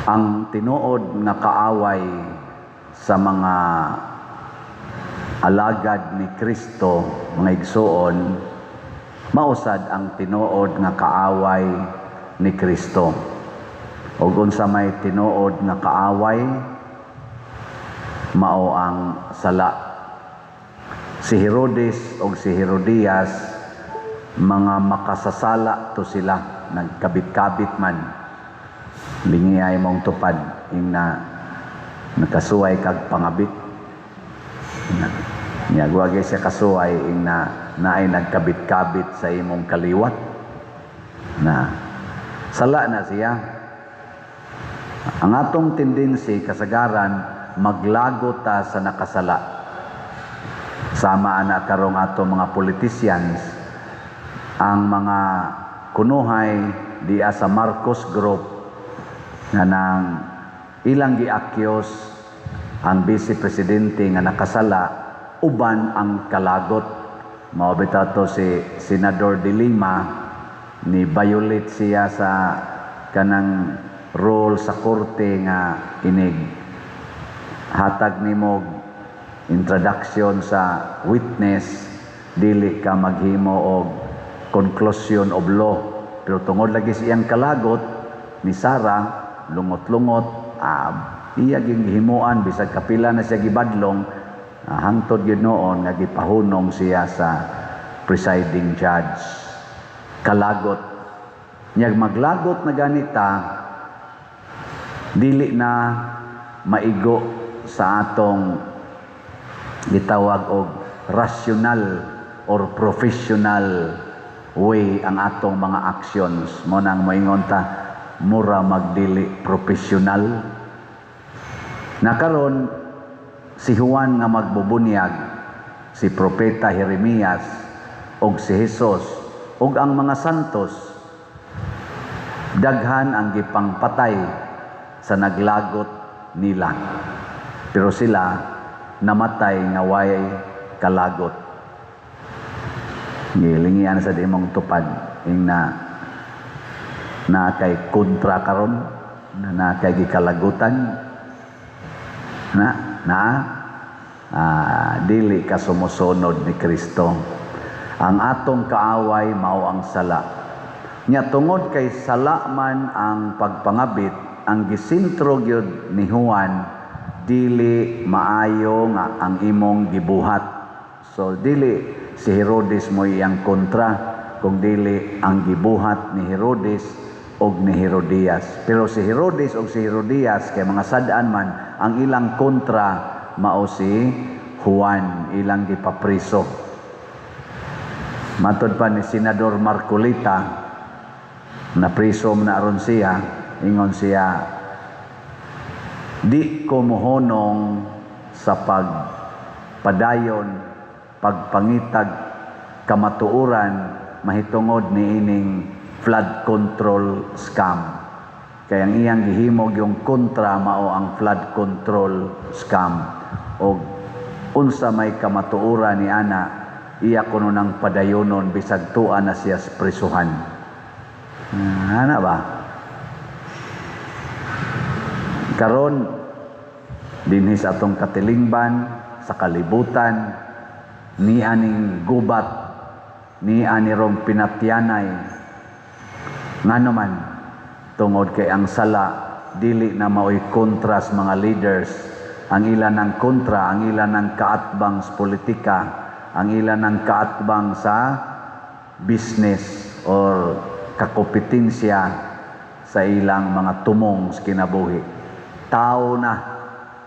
Ang tinuod nga kaaway sa mga alagad ni Kristo, mga igsuon, mao sad ang tinuod nga kaaway ni Kristo. Ug unsa may tinuod nga kaaway? Mao ang sala. Si Herodes ug si Herodias, mga makasasala to sila, nagkabit-kabit man. Lingi imong tupad ingna nakasuway kag pangabit. Nya wa siya kasuway ingna naay nagkabit-kabit sa imong kaliwat. Na sala na siya. Ang atong tendency kasagaran, maglagot ta sa nakasala. Sama ana karong ato mga politicians, ang mga kunuhay diya sa Marcos Group nga nang ilang gi-accuse ang vice presidente nga nakasala, uban ang kalagot. Mao bitaw to si Senador De Lima, ni violate siya sa kanang role sa korte nga inig hatag nimo introduction sa witness, dili ka maghimo og conclusion of law. Pero tungod lagi sa iyang kalagot ni Sara, lungot-lungot, iya ging gihimuan bisag kapila na siya gibadlong, hangtod gyud noon nga gipahunong siya sa presiding judge. Kalagot. Nyag maglagot na ganita, dili na maigo sa atong gitawag og rational or professional way ang atong mga actions. Mo nang moingon ta, mura magdili professional. Nakaron si Juan nga magbubunyag, si Propeta Jeremias og si Jesus ug ang mga santos, daghan ang gipangpatay sa naglagot nila, pero sila namatay nga way kalagot. Gilingian sa imong tupad ingna na kay kontra karon na na kay gikalagutan na na dili ka sumusunod ni Kristo. Ang atong kaaway mao ang sala. Nya tungod kay sala man ang pagpangabit, ang gisintro gyud ni Juan, dili maayo nga ang imong gibuhat. So dili si Herodes mo iyang kontra, kung dili ang gibuhat ni Herodes og ni Herodias. Pero si Herodes og si Herodias kay mga sad-an man, ang ilang kontra mao si Juan, ilang gipapriso. Matod pa ni Senador Marcoleta, na priso na aron siya, ingon siya, "Di ko mohonong sa pagpadayon, pagpangitag kamatuoran mahitungod ni ining flood control scam." Kaya ang iyang gihimog yung kontra mao ang flood control scam. Og unsa may kamatuoran ni ana, iya kuno nang padayonon bisag tua na siya sa prisuhan. Ana ba? Karon dinhi sa atong katilingban, sa kalibutan, ni aning gubat, ni ani rong pinatyanay. Ngano man? Tungod kay ang sala dili na maoy kontra sa mga leaders. Ang ilan ng kontra, ang ilan ng kaatbang sa politika, ang ilan ng kaatbang sa business or kakompetensya sa ilang mga tumong sa kinabuhi. Tao na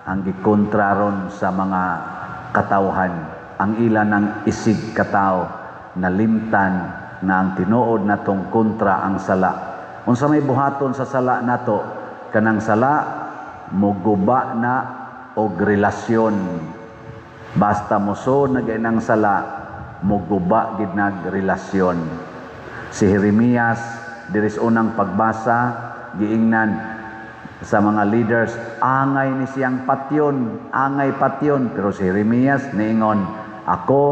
ang gikontra ron sa mga katawhan. Ang ilan ng isig katao, nalimtan na ang tinuod natong kontra ang sala. Unsa may buhaton sa sala nato? Kanang sala muguba na og relasyon. Basta moso na ang sala, muguba gid nag relasyon. Si Jeremias diri sa unang pagbasa, giingnan sa mga leaders, angay ni siyang patyon, angay patyon. Pero si Jeremias niingon, "Ako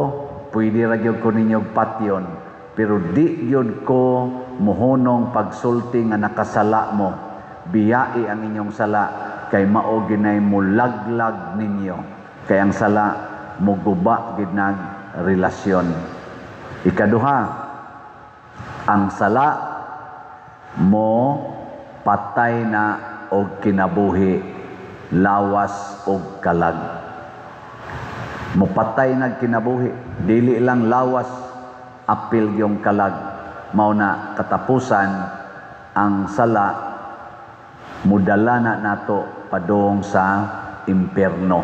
pwede ra gyud ko ninyog patyon, pero di gyud ko muhunong pagsulti nga nakasala mo." Biyai ang inyong sala kay mao ginay mulaglag ninyo. Kay ang sala muguba gid nag relasyon. Ikaduha, ang sala mo patay na og kinabuhi, lawas og kalag. Mopatay nag kinabuhi, dili lang lawas, apil yung kalag. Mao na katapusan, ang sala mudala na nato padung sa impierno.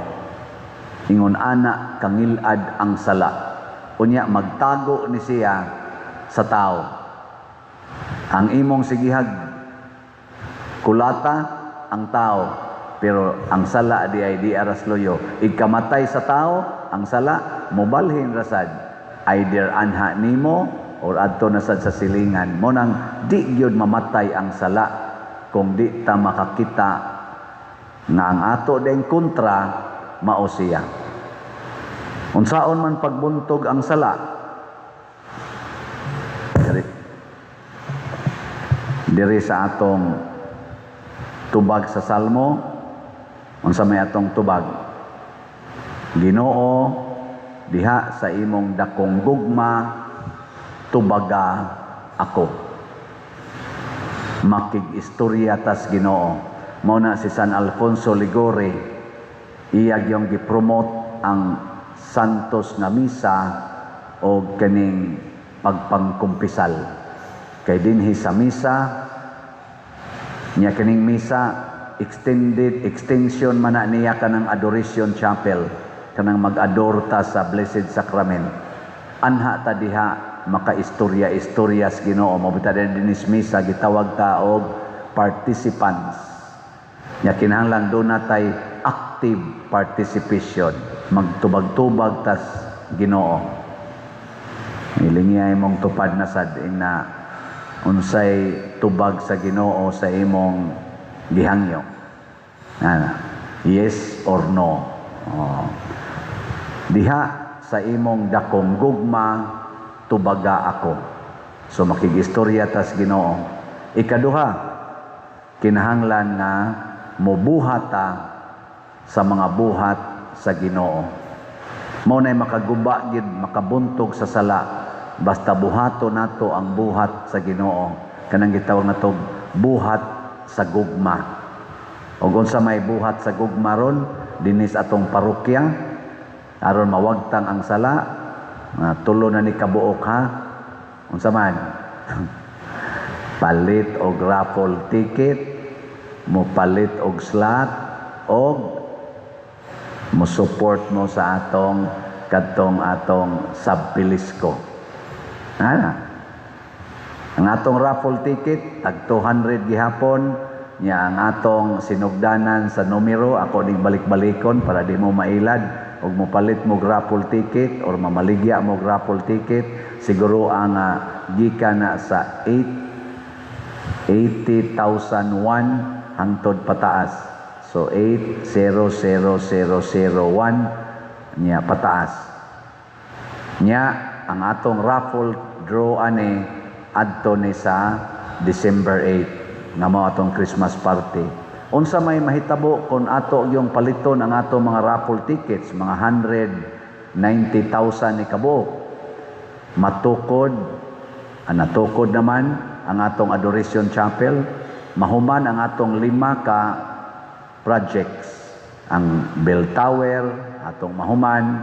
Ingon ana kangilad ang sala. Unya magtago ni siya sa tao. Ang imong sigihag kulata ang tao, pero ang sala di ay di aras loyo. Ikamatay sa tao, ang sala mobalhin rasad, either anha nimo or adto na sad sa silingan mo. Nang di gyud mamatay ang sala kung di ta makakita nga ang ato deng kontra mao siya. Unsaon man pagbuntog ang sala? Diri sa atong tubag sa Salmo, unsa may atong tubag? "Ginoo, diha sa imong dakong gugma, tubaga ako." Makig-istorya tas Ginoo. Mao na si San Alfonso Liguori, iya yung gipromote ang Santos nga Misa o kaning pagpangkumpisal. Kay dinhi sa misa niya, kining misa extended extension man na niya kanang adoration chapel, kanang mag-adore ta sa Blessed Sacrament. Anha ta diha makaistorya-istorya sa Ginoo. Mao bitaw dinis misa gitawag ta og participants. Nya kinahanglan do natay active participation, magtubag-tubag tas Ginoo. Ilingiay mong tupad na sad ina unsay tubag sa Ginoo sa imong gihangyo. Ana, yes or no? Oh. "Diha sa imong dakong gugma, tubaga ako." So makigistorya tas Ginoo. Ikaduha, kinahanglan nga mobuhat ta sa mga buhat sa Ginoo. Mao nay makaguba gid, makabuntog sa sala basta buhato nato ang buhat sa Ginoo, kanang gitawag nato buhat sa gugma. Ug unsa may buhat sa gugma ron dinis atong parokya aron mawagtang ang sala? Tulo na ni kabuok ha. Unsa man? Palit og raffle ticket, mo palit og slot, og mo support mo sa atong kadtong atong subpilisco. Ana. Ang atong raffle ticket tag 200 gihapon niya. Ang atong sinugdanan sa numero, ako ning balik-balikon para di mo mailad og mopalit mo raffle ticket or mamaligya mo raffle ticket, siguro ang gikan na sa 8 80,001 hangtod pataas. So 800001 niya pataas. Nya ang atong raffle draw ani adto ni sa December 8 nga mao atong Christmas party. Unsa may mahitabo kung ato yung paliton ang ato mga raffle tickets, mga 190,000 ni kabuok? Matukod, ang natukod naman ang atong Adoration Chapel, mahuman ang atong lima ka projects. Ang bell tower, atong mahuman,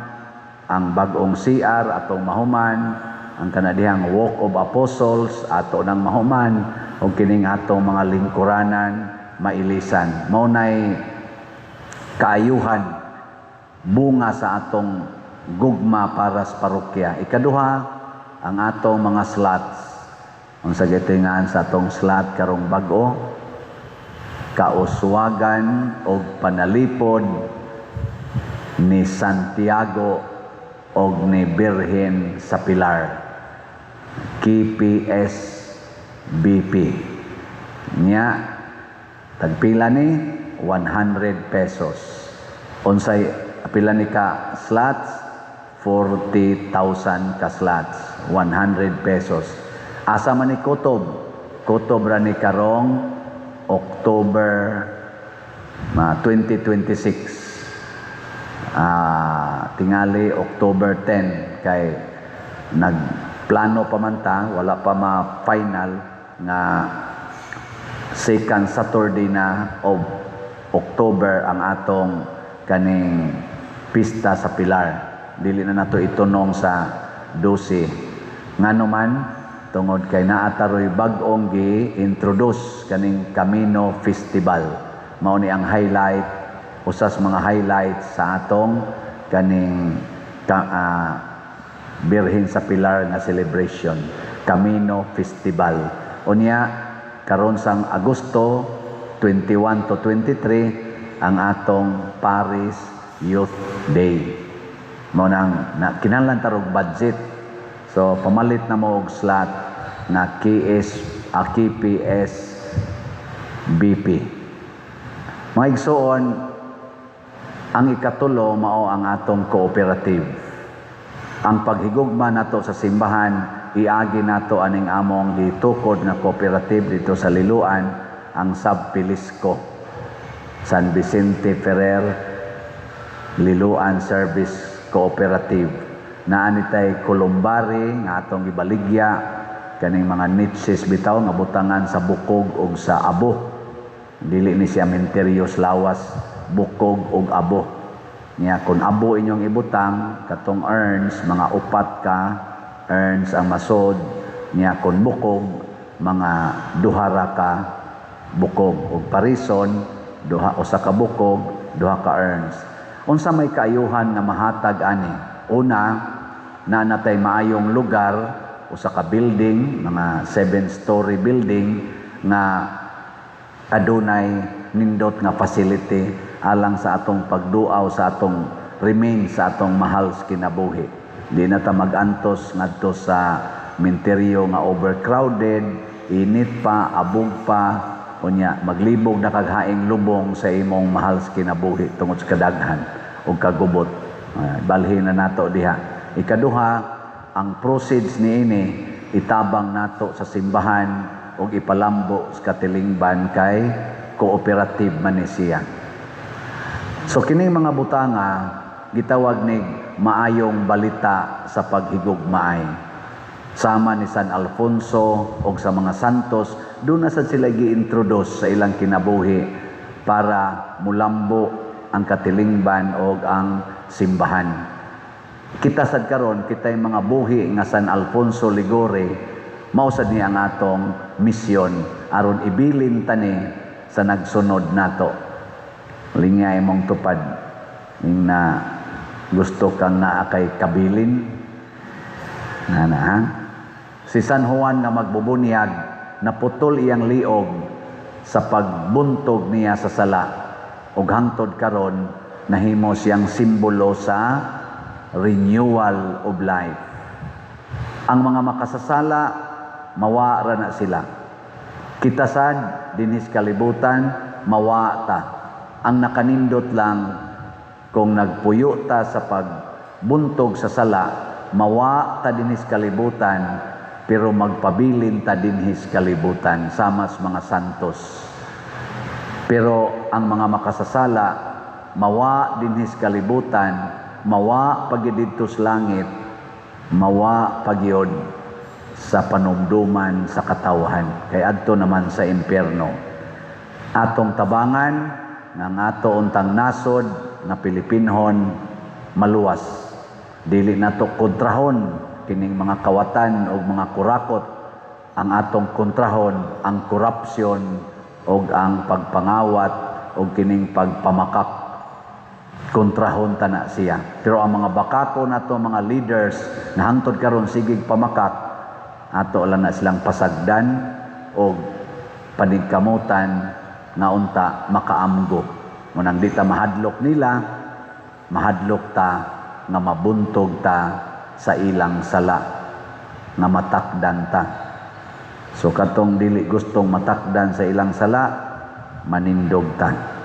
ang bagong CR, atong mahuman, ang kanadihang Walk of Apostles, ato nang mahuman, ug kining atong mga lingkuranan mailisan. Mao nay kaayuhan, bunga sa atong gugma para sa parokya. Ikaduha, ang atong mga slots. Unsa gitingaan sa atong slot karong bag-o? Kauswagan og panalipod ni Santiago og ni Birhen sa Pilar. KPSBP. Nya tagpila ni? 100 pesos. Unsay pila ni ka slots? 40,000 ka slots, 100 pesos. Asa man ni kutob? Kutob ra ni karong October 2026. Tingali October 10 kay nagplano pa man ta, wala pa ma-final nga second Saturday na of October ang atong kaning pista sa Pilar. Dili na nato itunong sa 12. Ngano man, tungod kay naa taroy bag-ong gi-introduce kaning Camino Festival. Mao ni ang highlight, usas mga highlights sa atong kaning Birhen sa Pilar nga celebration, Camino Festival. Unya karon sang Agosto 21 to 23 ang atong Parish Youth Day. Mao nang na kinahanglan tarog budget. So pamalit na mo og slot nga KS KPS BP. Mga igsoon, ang ikatulo mao ang atong cooperative. Ang paghigugma nato sa simbahan, iagi nato aning among gitukod nga cooperative dito sa Liloan, ang Sab Pilisco, San Vicente Ferrer Liloan Service Cooperative. Naa ni tay columbary nga atong gibaligya, kaning mga niches bitaw nga butangan sa bukog ug sa abo. Dili ni siya menteryos lawas, bukog ug abo. Niya kung abo inyong ibutang, katong urns, mga upat ka urns ang masod. Niya kung bukog, mga duha ra ka bukog, ug parison duha, usa ka bukog, duha ka urns. Unsa may kaayuhan nga mahatag ani? Una, naa natay maayong lugar, usa ka building, mga 7-story building nga adunay nindot nga facility alang sa atong pagduaw sa atong remains sa atong mahal sa kinabuhi. Di na ta magantos ngadto sa menteryo nga overcrowded, init pa, abog pa, unya maglibog na kag haing lubong sa imong mahal sa kinabuhi tungod sa kadaghan ug kagubot. Balhin na nato diha. Ikaduha, ang proceeds niini itabang nato sa simbahan ug ipalambo sa katilingban kay cooperative man ni siya. So kining mga butanga gitawag nig maayong balita sa paghigugmaay. Sama ni San Alfonso og sa mga santos, doon na sad sila gi-introduce sa ilang kinabuhi para mulambo ang katilingban og ang simbahan. Kita sad karon, kita'y mga buhi nga San Alfonso Liguori, mao sad ni ang atong misyon aron ibilin tani sa nagsunod nato. Lingay mong tupad ning na gusto kang naa kay kabilin na na ha? Si San Juan nga magbubunyag, naputol iyang liog sa pagbuntog niya sa sala, ug hangtod karon nahimo siyang simbolo sa renewal of life. Ang mga makasasala, mawa ra na sila. Kita sad dinhis kalibutan, mawa ta. Ang nakanindot lang kung nagpuyo ta sa pagbuntog sa sala, mawa ta dinhis kalibutan, pero magpabilin ta dinhis kalibutan sama sa mga santos. Pero ang mga makasasala, mawa dinhis kalibutan, mawa pagyud didto sa langit, mawa pagyod sa panumduman sa katawhan, kay adto naman sa impyerno. Atong tabangan nga ang ato untang nasod nga Pilipinhon maluwas. Dili nato kontrahon kining mga kawatan og mga kurakot. Ang atong kontrahon ang korupsyon og ang pagpangawat og kining pagpamakak. Kontrahon ta na siya. Pero ang mga bakako nato, mga leaders na hangtod karon sigig pamakak, ato lang na silang pasagdan og panigkamutan nga unta makaamgo. Munang di ta mahadlok nila, mahadlok ta nga mabuntog ta sa ilang sala, nga matakdan ta. So katong dili gustong matakdan sa ilang sala, manindog ta.